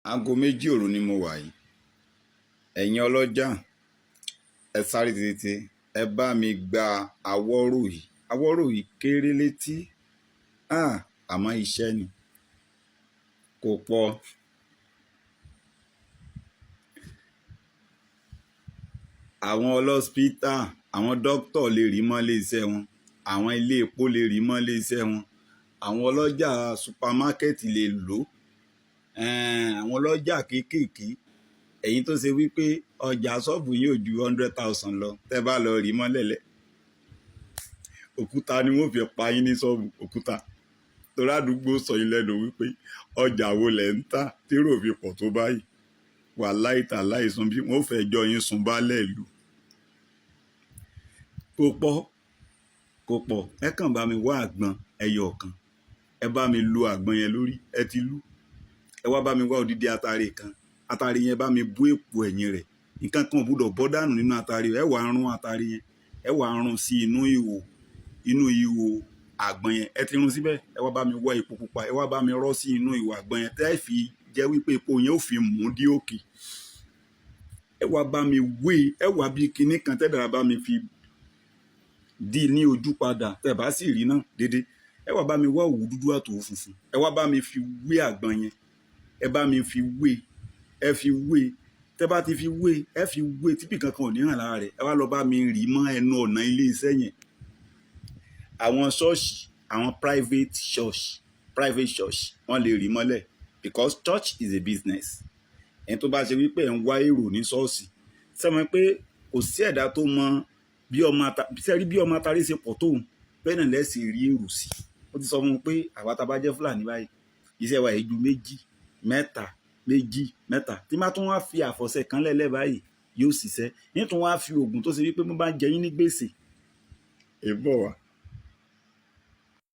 Aago 2 òru ni mo wà yìí. Ẹ̀yin ọlọ́jà, ẹ sáré tètè, ẹ bá mi gba àwọ̀rò yìí. Àwọ̀rò yìí kéré létí, àmọ́ iṣẹ́ ni. Kò pọ̀. Àwọn ọlọ́spítà, àwọn dókítà lè rí mọ́lé iṣẹ́ wọn, àwọn ilé epo lè rí mọ́lé iṣẹ́ wọn, àwọn ọlọ́jà supamákẹ̀tì lè lò ó, àwọn ọlọ́jà kéékèèké, ẹ̀yin tó ṣe wípé ọjà ṣọ́ọ̀bù yín ò ju 100,000 lọ, tẹ́ bá lọ rí mọ́lẹ̀lẹ̀, òkúta ni wọ́n fi pa yín ní ṣọ́ọ̀bù, òkúta. Torí àdúgbò sọ yín lẹ́nu wípé ọjà wo lẹ̀ ń tà tí èrò fi pọ̀ tó báyìí. Wàláì tàláì sùn bí wọ́n fẹ́ jọ yín sùn bálẹ̀ ìlú. Kò pọ̀, kò pọ̀. Ẹ kàn bá mi wá àgbọn ẹyọ kan. Ẹ bá mi lu àgbọn yẹn lórí, ẹ ti lú. Ẹ wá bá mi wá odidi atare kan. Atare yẹn bá mi bó èpo ẹ̀yìn rẹ̀. Nǹkan kan ò gbọdọ̀ bọ́ dànù nínú atare. Ẹ wá rún atare yẹn. Ẹ wá rún sí inú ihò, inú ihò àgbọn yẹn. Ẹ ti rún síbẹ̀. Ẹ wá bá mi wá epo pupa. Ẹ wá bá mi rọ́ sí inú ihò àgbọn yẹn. Tẹ́ fi jẹ́ wípé epo yẹn ó fi mú dé òkè. Ẹ wá bá mi wé, ẹ wá bí kinní kan tẹ́ dára bá mi fi dí ní ojú padà. Tẹ́ bá sì rí náà dédé. Ẹ wá bá mi wá òwú dúdú àti òwú funfun. Ẹ wá bá mi fi wé àgbọn yẹn. Ẹ bá mi fi wé, ẹ fi wé. Tẹ́ bá ti fi wé, ẹ fi wé tí bí kankan ò ní hàn lára rẹ̀. Ẹ wá lọ bá mi rì mọ́ ẹnu ọ̀nà ilé iṣẹ́ yẹn. Àwọn ṣọ́ọ̀ṣì, àwọn private church, private church, wọ́n lè rí mọ́lẹ̀ because church is a business. Ẹni tó bá ṣe wípé ẹ̀ ń wá èrò ní ṣọ́ọ̀ṣì, ṣé mọ̀ pé kò sí ẹ̀dá tó mọ bí ọmọ ata, ṣé rí bí ọmọ atare ṣe pọ̀ tóun, bẹ́ẹ̀ náà lẹ́sìn rí èrò sí. Ó ti sọ fún un pé àwa tá bá jẹ́ Fúlàní báyìí, iṣẹ́ wa yìí ju méjì, mẹ́ta, méjì, mẹ́ta. Tí má tún wá fi àfọ̀ṣẹ kan lẹ́lẹ̀ báyìí, yóò ṣiṣẹ́. Ní tún wá fi oògùn tó ṣe wípé mo bá ń jẹ yín ní gbèsè. Ẹ bọ̀ wá.